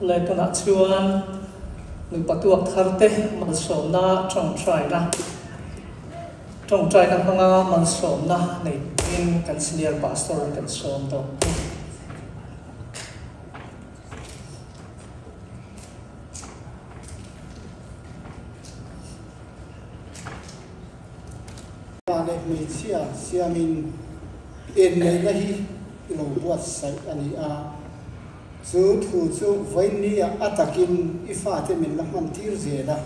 Le tunah chuan nupa tuak thar te malsawmna tawngtaina tawngtaina hmanga malsawmna nei turin kan senior pastor kan sawm dawn a ni. Pa leh hmeichhia siamin inneihna hi i lo buatsaih a ni a, chu thu chu vawiinniah a takin i fate min la hman tir zel a,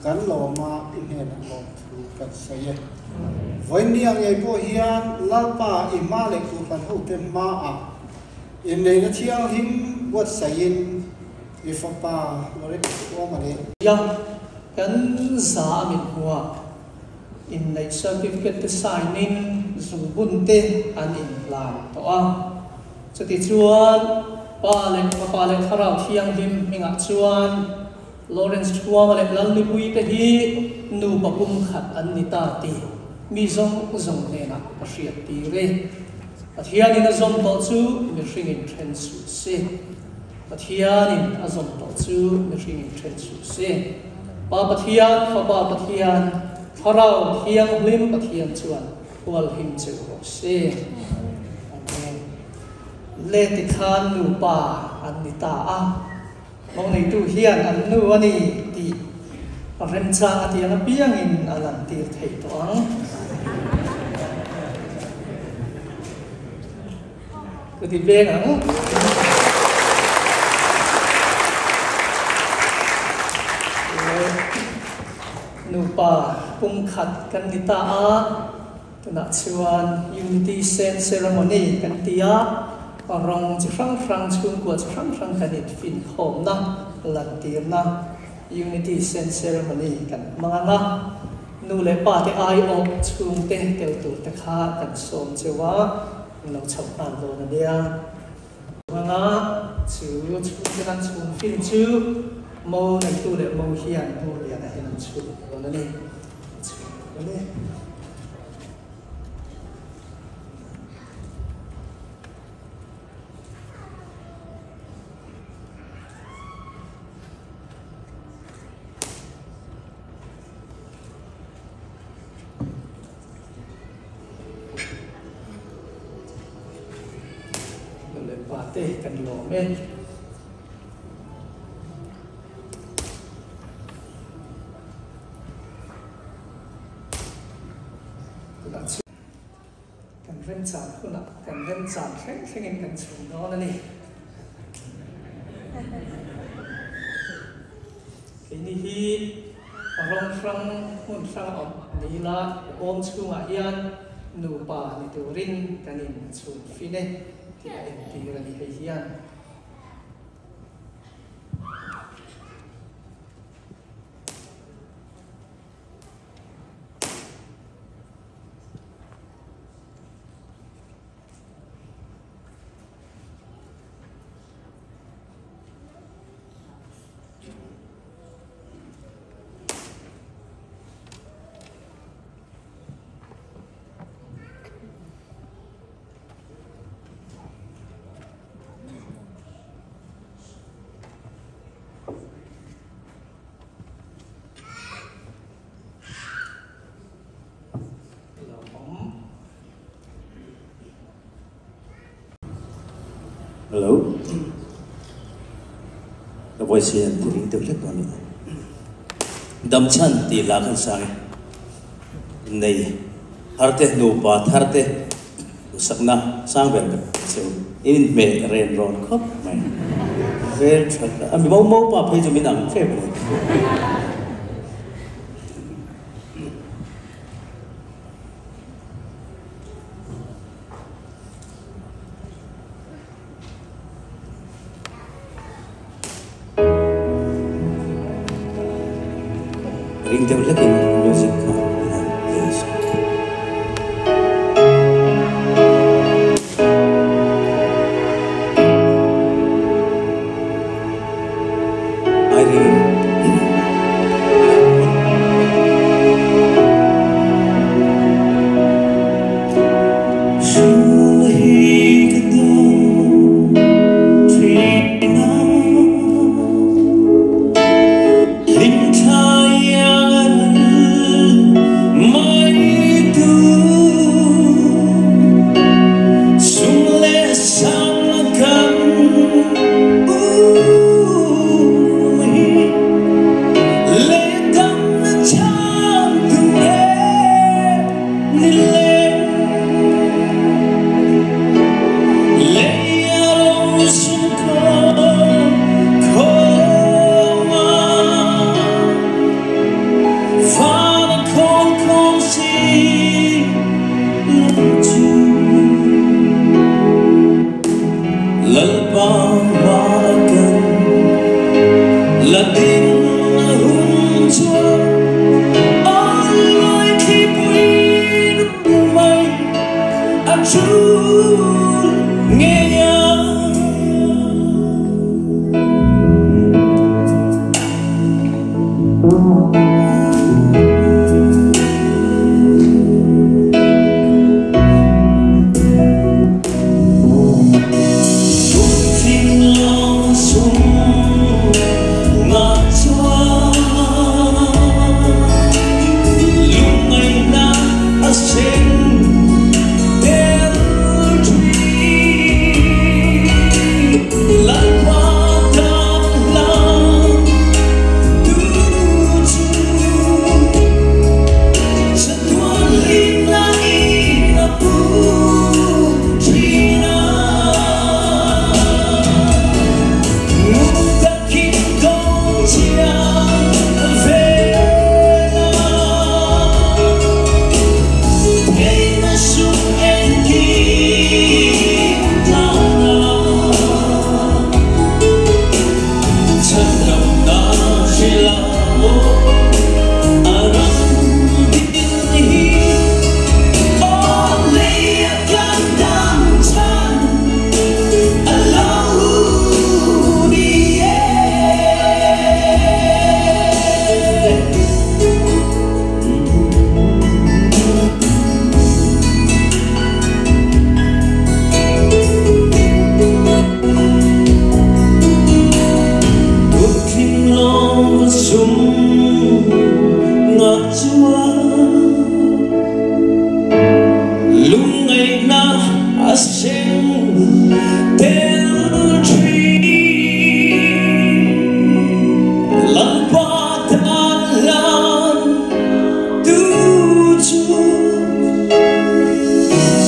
kan lawma i hnenah lawmthu kan sawi e. Vawiinniah ngei pawh hian Lalpa i hma leh Kohhran hote hmaah inneihna thianghlim buatsaihin i fapa Loretta Thuama leh. Ia, kan za a min hmu a. Inneih certificate te sign in zungbun te an inhlan tawh a. Chutichuan Pa leh Fapa leh Thlarau Thianghlim hmingah chuan Lawrence Thuama leh Lalnipui te hi nupa pumkhat an ni ta tih mi zawng zawng hnenah ka hriat tir e. Pathianin a zawm tawh chu mihringin then suh se. Pathianin a zawm tawh chu mihringin then suh se. Pa Pathian, Fapa Pathian, Thlarau Thianghlim Pathian chuan hualhim che u rawh se. Amen. Le ti khan nupa an ni ta a, mo neitu hian an nu a ni tih remchang a tiang apiangin a lantir thei tawh ang. Ka ti veng ang. Nupa pumkhat kan ni ta a, tunah chuan Unity Sen Ceremony kan ti a, rawng chi hrang hrang, chhungkua chi hrang hrang kan infinkhawmna, lantirna Unity Sen Ceremony kan hmang ang a. Nu leh pa te aiawh chhungte tel tur te kha kan sawm cheu a, an lo chhoh nghal dawn a nia. Hmanga chu chhungte kan chhung fin chu mo neitu leh mo hian bur lianah hian an chhung dawn a ni. An chhung dawn a ni. Le pa te kan lawm e. Kan remchan hunah kan remchan thleng thlengin kan chhung dawn a ni. Keini hi rawng hrang hmun hrang a awm ni ila awm chhungah hian nupa ni turin kan inchhun fin e tih a entir a ni hei hian. Hello. Ka voice hi an ti ring deuh hlek dawn a ni. Dam chhan tih lah khan sang e. Nei thar te, nupa thar te duhsakna sang ber ka cheu. In inhmeh ren rawn khawp mai. Vel tha a mi mo pa phei chu min ang hrep a ni. Ring deuh hlekin music kha an han play sak. Irene. Hun chuan online thlipui mai a chul ngei ang. Puitling sum ngah chuan lungngaihna a sen tel thin. Lalpa tan hlan tu chu chatuan hlimna in a pu thin a. Ngun takin dawn chiang vela, theihna sum engkim tlana. Chhandamna hrila a ram din hi, aw lei a kan dam chhan a lo ni e. Puitling lawm sum ngah chuan lungngaihna a sen tel thin. Lalpa tan hlan tu chu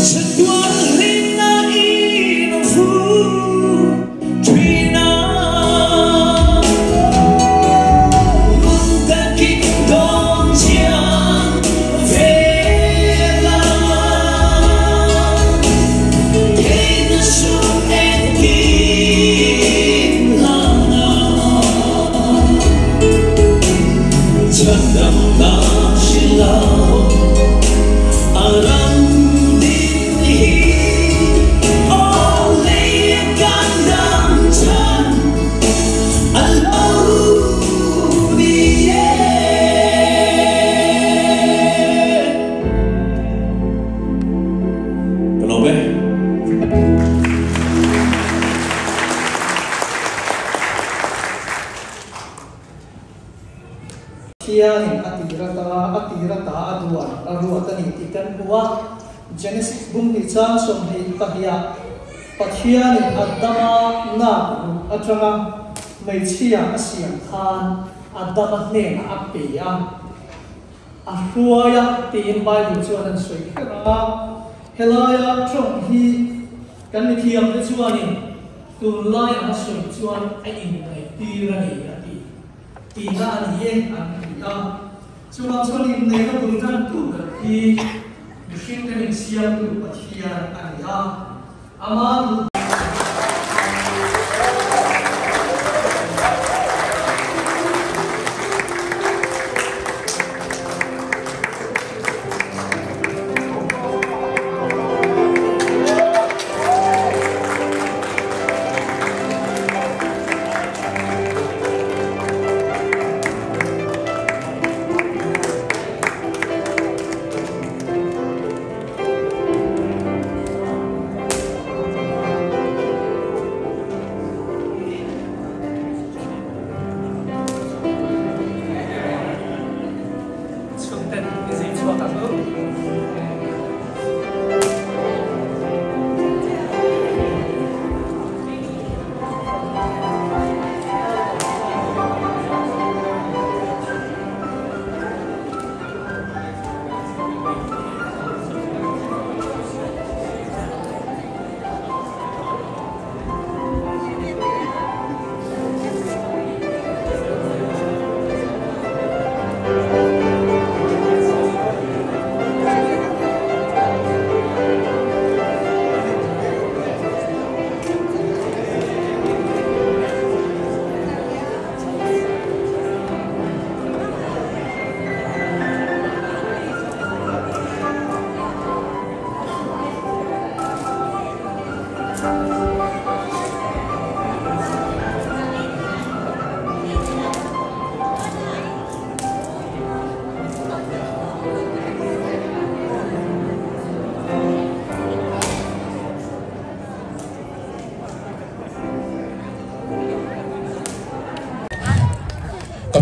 chatuan hlimna in a fu thin a. Ngun takin dawn chiang vela, theihna sum engkim hlana. Chhandamna hrila a ram din hi, aw lei a kan dam chhan a lo ni e. Ka lawm e. Pathianin a tir ata a tir ata a duan a ruat a ni tih kan hmu a. Genesis bung ni chang 22ah Pathianin Adama nak ruh atanga hmeichhia a siam khan Adama hnenah a pe a, a hruai a tiin Bible chuan an sawi kher a. Helaia tawng hi kan mithiam te chuanin tunlai anga sawi chuan a inneihtir a ni a ti. Tihna a ni e an ti a. Chuvang chuan inneihna bul tantu ber hi mihring kan insiamtu Pathian a ni a. Ama duh.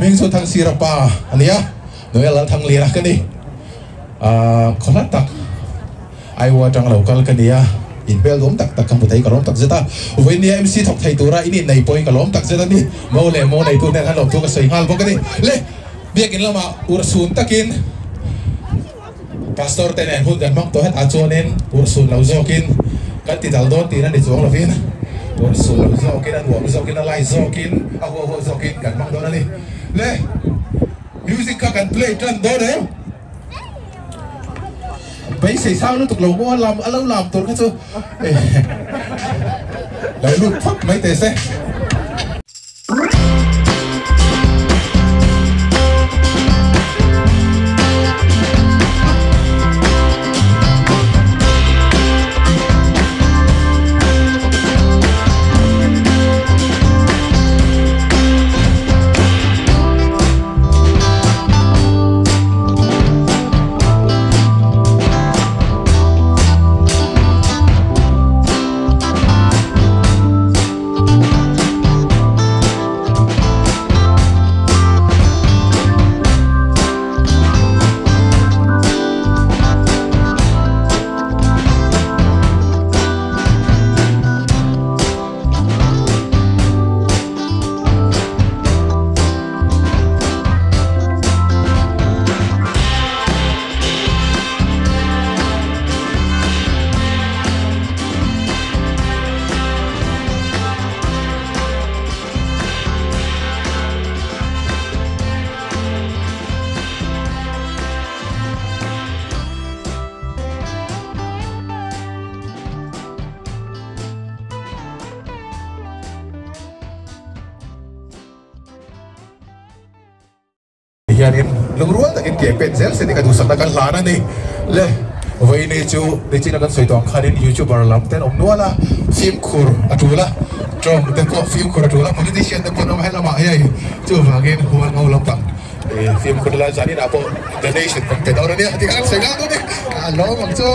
Ka hming chu Thangsira pa a nia, Noel Lalthangliana ka ni. Khaw hlat tak Iowa atang lo kal ka ni a, inhmel duam tak tak ka hmu thei ka lawm tak zet a. Vawinia MC thawk thei tura in innei pawhin ka lawm tak zet a ni. Mo leh mo neitu nen khan lawmthu ka sawi nghal bawk a ni. Le, biakin lamah urhsun takin Pastor te nen hun kan hmang tawh hetah chuanin urhsun lo zawkin kan ti dal dawn tihna ni chuang lovin urhsun lo zawkin a nuam zawkin a lai zawkin a huau huau zawkin kan hmang dawn a ni. Le, music kha kan play tan dawn em? Beisei sang lutuk lo maw a lam a lo lam tur kha chu lo lut phawt mai teh se. Hianin lungrual takin ke pen zel se tih ka duhsakna kan hlan a ni. Le vawiini chu nichina kan sawi tawh ang khanin youtuber lam te an awm nual a, fimkhur a tul a, tawng te pawh fimkhur a tul a, politician te pawh an awm helamah hei chuvangin hual ngo lampang fimkhur la zaninah pawh donation kan pe dawn a nia tih kha kan sawi nghal dawn a ni. A lawm ang chu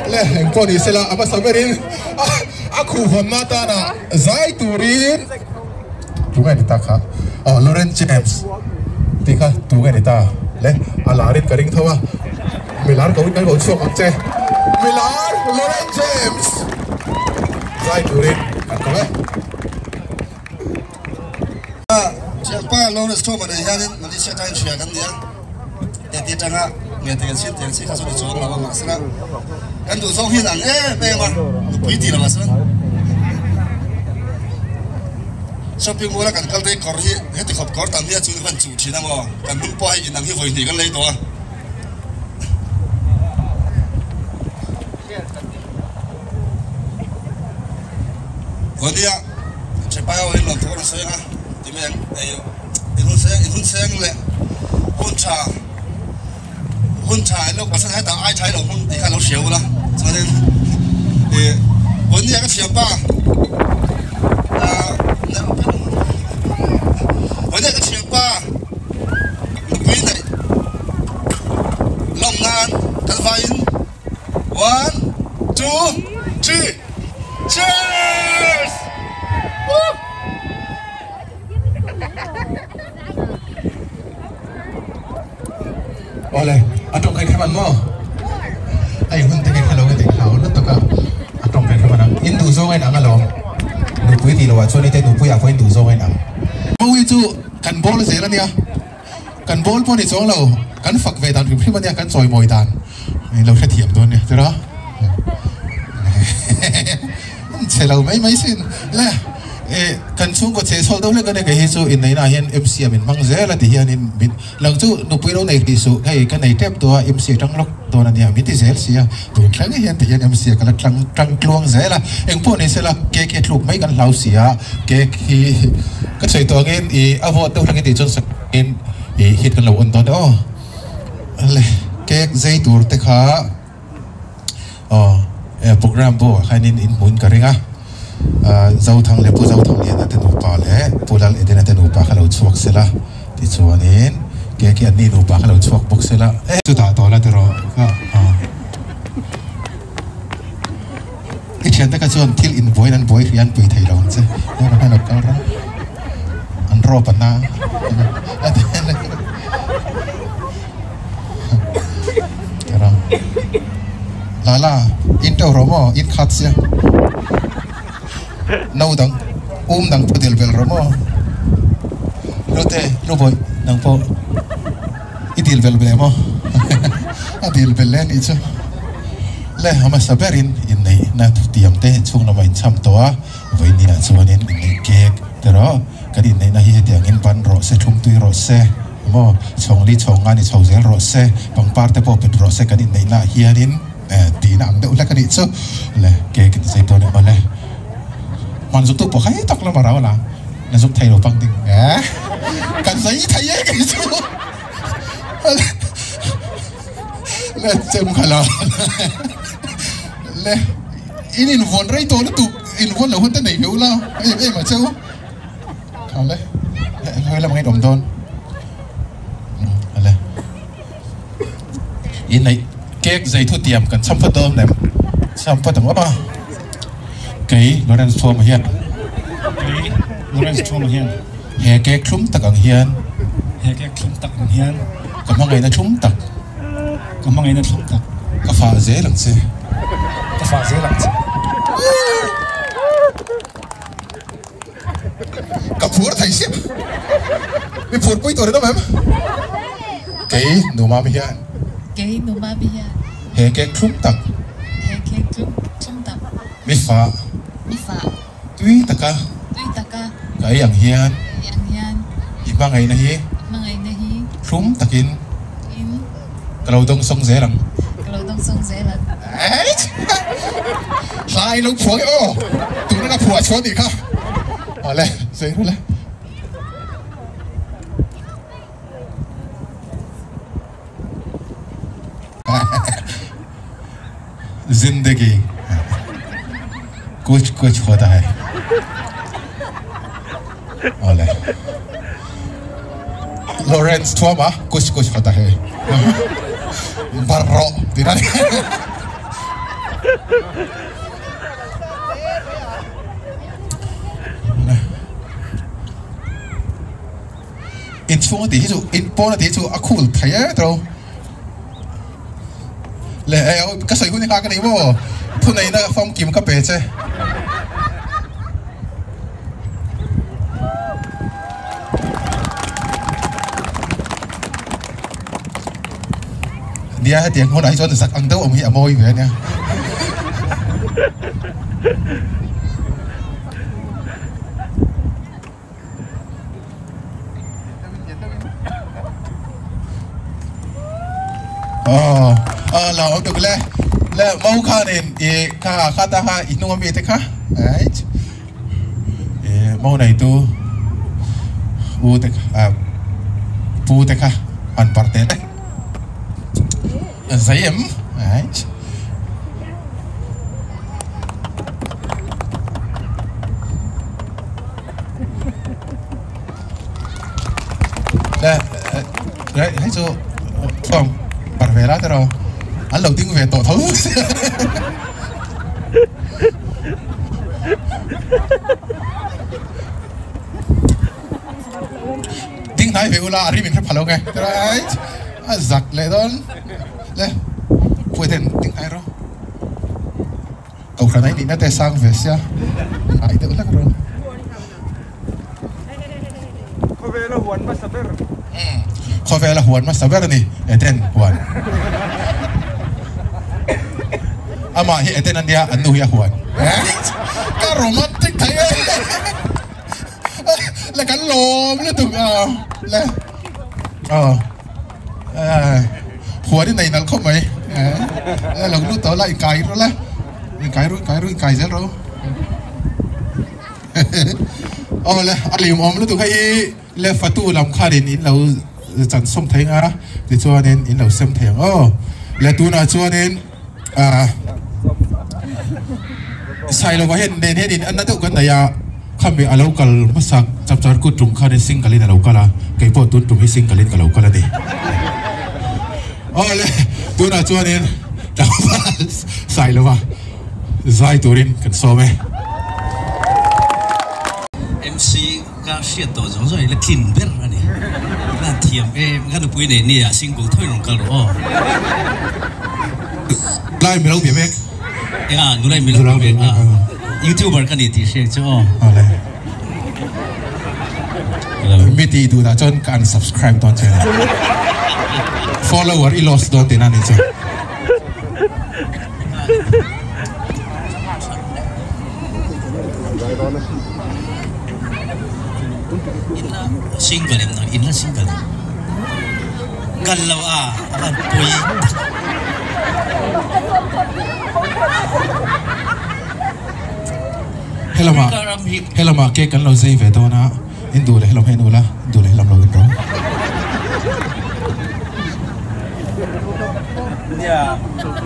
le engpawh ni sela a hmasa berin a khuhhawnna atana zai turin Tunge ni ta kha? Aw Lauren James tih kha tunge ni ta le? A lar in ka ring tho a, milar ko in kan ko chhuak ang che. Milar Lauren James zai turin kan ko e. Thianpa Lawrence Thoma nen hianin Malaysia atangin hria kan ni a, tete atanga nge teng chin teng chi kha chu ni chuang lo a, mahsela kan duh zawng hian ang em em a, nupui tih lamah chuan shopping mall a kan kal te kawr hi heti khawp kawr tam hi a chu kan chuh thin a maw, kan hnung pawh hei inang hi vawi hnih kan lei tawh a. Kawnia Chepai ho in lawmthu kan sawi ang a, ti mai ang ei in hun seng in hun seng leh hun tha hun tha in lo kalsan hetah ai tha i lo hmang tih kha lo hria ula chuanin ih Kawnia ka thianpa ah Kawnia ka thianpa nupui neih lawm nan kan vaiin One, two, three, cheers! Woo! Awle, a tawng kai khaman maw? Ai hun te kai khalo ka ti hlau lutuk a, a tawng kai khaman ang. In duh zawng a inang alawm. Nupui tih loh ah chuan ite nupui ah pawh in duh zawng a inang. Mawi chu kan bawl zel ania. Kan bawl pawh ni chuang lo, kan fak ve dan hrim hrim ania, kan chawimawi dan in lo hrethiam dawn nia tira. Chhe lo mai mai sin le e kan chhungkaw chhe chhawlh deuh hlek ania kei hi chu inneihna ah hian MC a min hmang zel a ti hian in min lang chu nupui lo nei hrih suh hei ka nei tep tawh a MC a tang lawk dawn ania min ti zel sia tun thleng hian ti hian MC a ka la tlang tang tluang zel a engpawh ni sela cake hi thluk mai kan hlau sia cake hi ka sawi tawh angin ih a vawt deuh hlek i tih chuan sak in ih hit kan lo on dawn e aw le cake zei tur te kha aw program pawh ah khanin in hmuin ka ring a Zothang leh Pu Zothangliana te nupa leh Pu Lal Edena te nupa kha lo chhuak sela tichuanin cake hi anni nupa kha lo chhuak bawk sela e chutah tawh la tiraw kha I thiante kha chuan thil inbuain an buai hrih a an pui thei lo ang che. Heng ah hian lo kal ram an rawp a na. La la in teuh rawh maw in khat sia no dang um dang pawh dil vel rawh maw Lute Lubawih nang pawh i dil vel ve maw a dil vel le anih chu le a hmasa berin inneihna thutiam te chhung lamah in cham tawh a vawinia chuanin inneih kek te rawh kan inneihna hi hetiangin ban rawh se thum tui rawh se maw chhawngli chhawng nga ni chho zel rawh se pangpar te pawh pet rawh se kan inneihna ah hianin tihna ang deuh hlek anih chu le cake in zai dawn em le hman zuk tu pawh kha tak lama rau la na zuk thei lo pang ding eh kan zai thei e kei chu le chem kha la le in in vawn rei tawh lutuk in vawn lo hun te nei ve ula em em a cheu kha le hawi lamah in awm dawn le In neih cake zei thu tiam kan cham phawt dawn em? Cham phawt ang awm a. Kei Lawrence Thuama hian. Kei Lawrence Thuama hian. He cake thlum tak ang hian. He cake thlum tak ang hian. Ka hmangaihna thlum tak. Ka hmangaihna thlum tak. Ka fah zel ang che. Ka fah zel ang che. Ka phur thei siam. Mi phur pui tur in awm em? Kei nu mami hian. Kei nu mami hian. He cake thlum tak. He cake thlum thlum tak. Mi fah. Mi fah. Tui taka. Tui taka. Ka ei ang hian. Ka ei ang hian. I hmangaihna hi. I hmangaihna hi. Thlum takin. In. Ka lo dawngsawng zel ang. Ka lo dawngsawng zel ang. Eich! Hla in lo phuah nge aw! Tuna ka phuah chhuah nih kha. Awle, sawi ru le. Zindagi kuch kuch hota hai. Awle. Lawrence Thuama kuch kuch hota hai. Bar rawh tih na ni. Inchhung a tih hi chu in pawn a tih hi chu a khul thei e tawh. Le eh ka sawi hun hi nghak a ni maw? Thuneihna famkim ka pe che. Nia hetiang hunah hi chuan zak ang deuh awm hi a mawi ve a nia. Aw aw lo awm tuk le le mo khanin i kha kha ta kha i hnung ami te kha right e mo nei tu u te kha pu te kha an par te le zai em right Le le hei chu thuam par ve la te rawh an lo ding ve tawh tho ding hnai ve ula a rim in hre pha lo nge right a zak leh dawn le puai ten ding hnai rawh. Kohhran a inihna te sang ve sia ngai deuh hlek rawh. Khawvela huan hmasa ber. Khawvela huan hmasa ber a ni Eden huan. Amah hi Eden a nia an nu hi a huan. Ka romantic thei e. Le kan lawm lutuk a le. Aw. Huan i nei nalh khawp mai eh lo lut tawh la i kai rawh la i kai ru kai ru i kai zel rawh aw le a lim awm lutuk hei hi le fatu lam khanin in lo chan sawm thei ang a tichuanin in lo sem thei ang aw le tunah chuanin ah Sailova hian nen hian in anna deuh kan nei a khami a lo kal hmasak chapchar kut tum khanin single in a lo kal a kei pawh tun tum hi single in ka lo kal a ni aw le tunah chuanin tlangval Sailova zai turin kan sawm e. MC ka hriat tawh zawng zawng hi la tlin ber a ni. Lan thiam em ka nupui nei nia single thawi rawn kal rawh aw. Lai milo bia mek. Enga nulai milo bia mek a youtuber ka ni tih hriat chu aw. Awle. Mi tih duh dah chuan ka unsubscribe dawn che a ni. Follower i lost dawn tihna a ni chu. Single em nang in la single em kal lo a a van pui tak. Helama helama cake kan lo zei ve dawn a in duh leh helam hi an ul a in duh leh helam lo in ro. Nia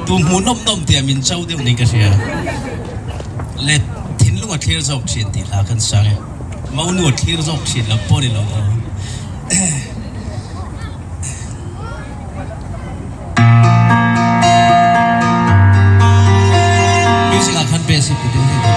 tu hmuh nawm nawm tih ah min cho deuh niin ka hria le thinlung a thlir zawk thin tih hla kan sang e monu a thlir zawk thin lo pawh ni lo maw. Music ah khan bass hi put deuh hlek a.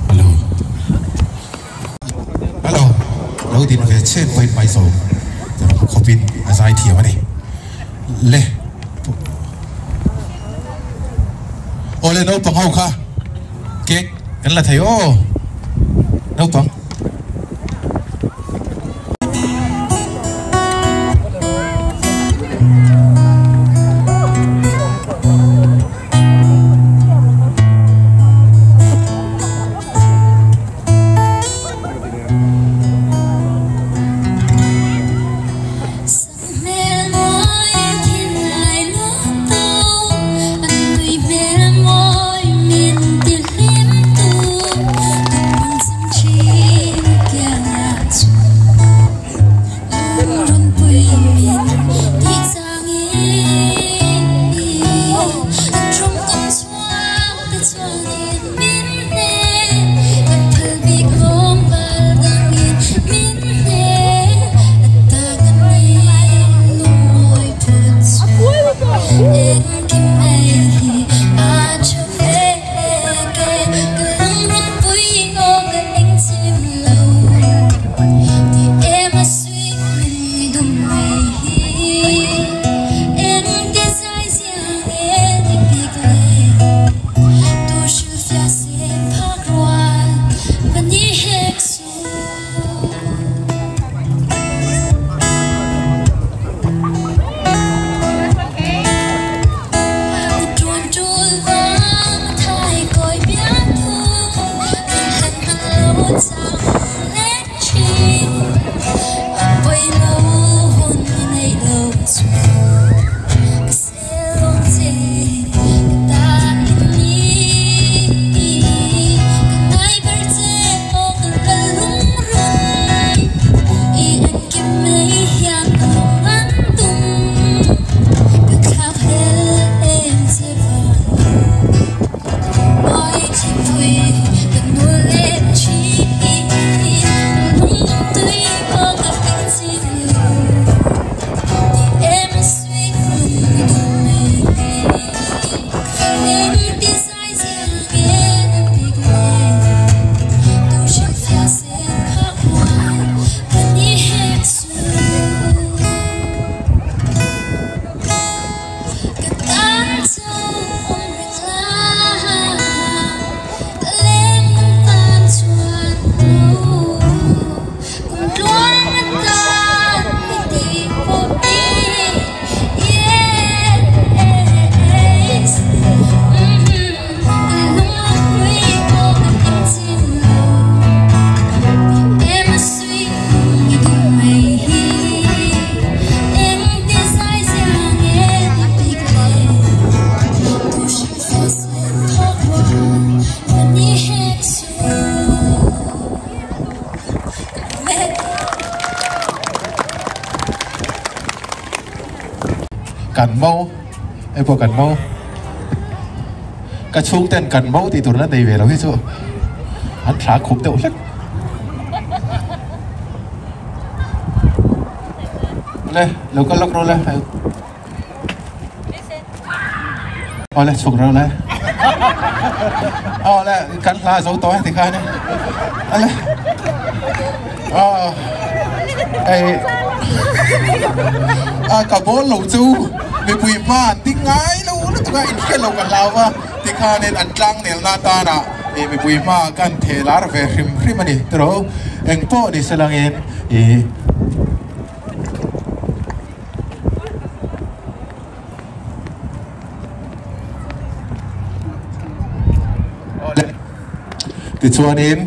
Hello. Hello. Lo din ve chen pawhin mai zo khawpin a zai thiam a ni. Le. Awle naupang ho kha cake kan la thei aw. Naupang. mo hei pawh kan mo ka chhung ten kan mo tih tur la nei ve lo hi chu an thla khup deuh hlek le lo kal lawk rawh le Awle chhuk reuh le. Awle kan hla zo tawh e tikhan e. Ale. Aw. Ei. A ka ball lo chu mipui hma an ding ngai lo lutuk a in hre lo ka hlau va tikhanin an tlang nel na tana e mipui hma kan theh lar ve hrim hrim a ni tiraw engpawh ni se langin i Tichuanin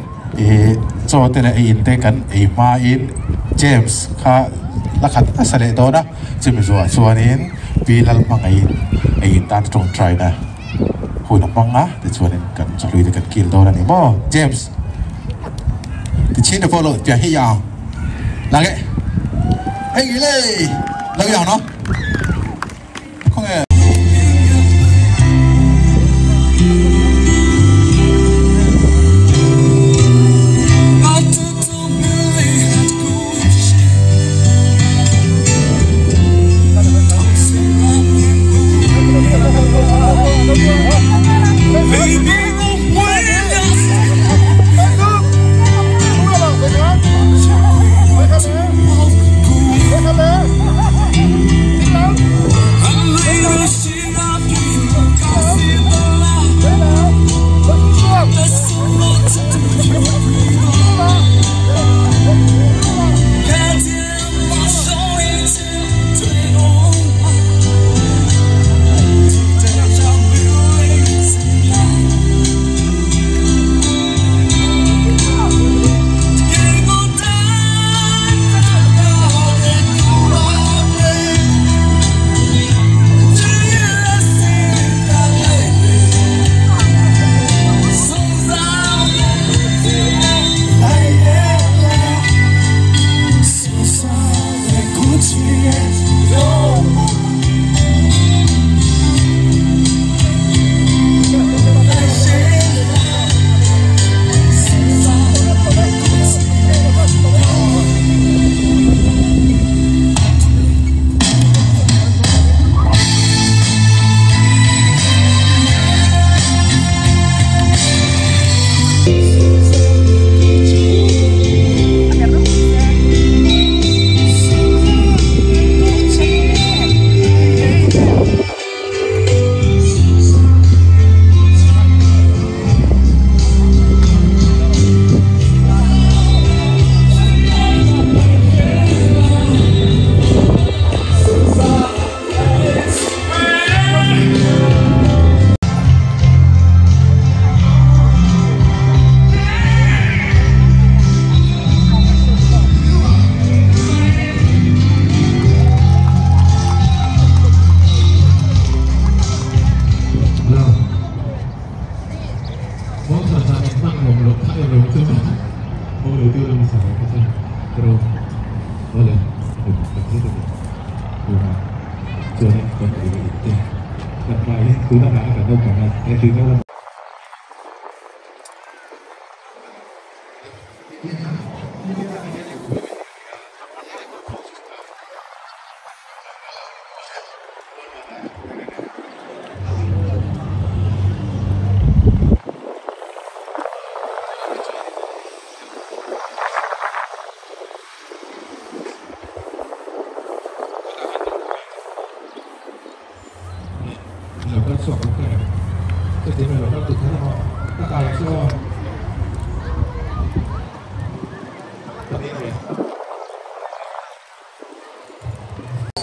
ih chaw te leh ei in te kan ei hmain James kha la khat nasa leh dawn a, chumi zuah chuanin Pi Lalhmangaiin ei in tan tawngtai na hun a hmang a, tichuanin kan chawhlui te kan kil dawn a ni maw James? Tichhin te pawh lo piah hi ang la nge hei le lo yang no. Khawnge.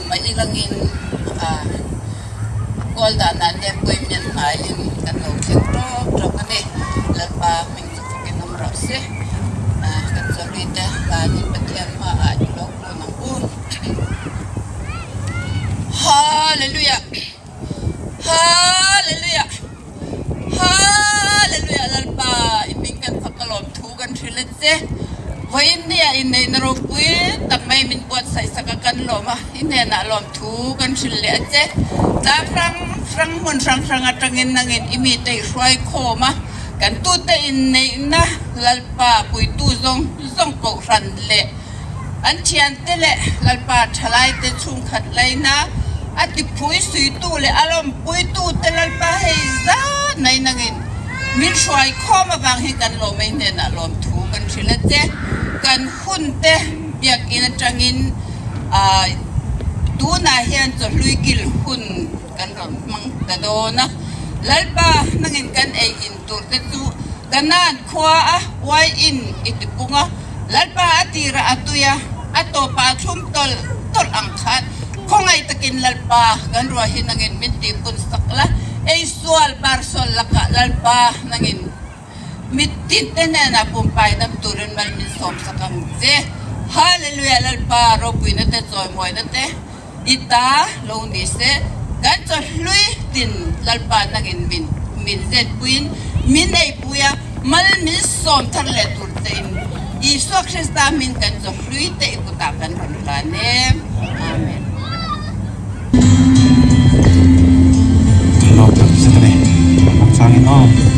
Mai ilangin goal danah Lianpui mian hnaiin kan lo thleng tawp tawp a ni. Lalpa hming chu fakin awm rawh se. Kan zawlui te lanin Pathian hmaah i lo kun ang u. Hallelujah! Hallelujah! Hallelujah! Lalpa i hming kan fak a lawm thu kan hrilh a che. Vawiin nia inneihna ropui tak mai min buatsaih sak a kan lawm a. hnenah lawmthu kan hrilh leh a che. Tlang hrang hrang hmun hrang hrang atangin nangin i mite i hruai khawm a, kan tute inneihna Lalpa puitu zawng zawng kohhran leh an thiante leh Lalpa thalaite chhungkhat laina a tiphui suitu leh a lawmpuitute Lalpa hei zat mai nangin min hruai khawm avang hi kan lawmei hnenah lawmthu kan hrilh a che. Kan hunte biakin atangin tunah hian chawhlui kil hun kan rawn hmang ta dawn a. Lalpa nangin kan ei in tur te chu Kanaan khua a uai in i ti pung a, Lalpa a tirah a tui a, a tawpah a thlum tawlh tawlh ang khan khawngaih takin Lalpa kan ruah hi nangin min tih pun sak la, ei sual bar sual lakah Lalpa nangin mittin te hnenah pumpai dam turin mal min sawm sak ang che. Hallelujah Lalpa ropuina te chawimawina te I ta lo ni se, kan chawhlui tin Lalpa nangin min min zetpuiin min eipui a, mal min sawm thar leh tur chein Isua Krista hmin kan chawhlui te i kutah kan rawn hlan e. Amen. Ka lawm tak zet a ni, a changin aw.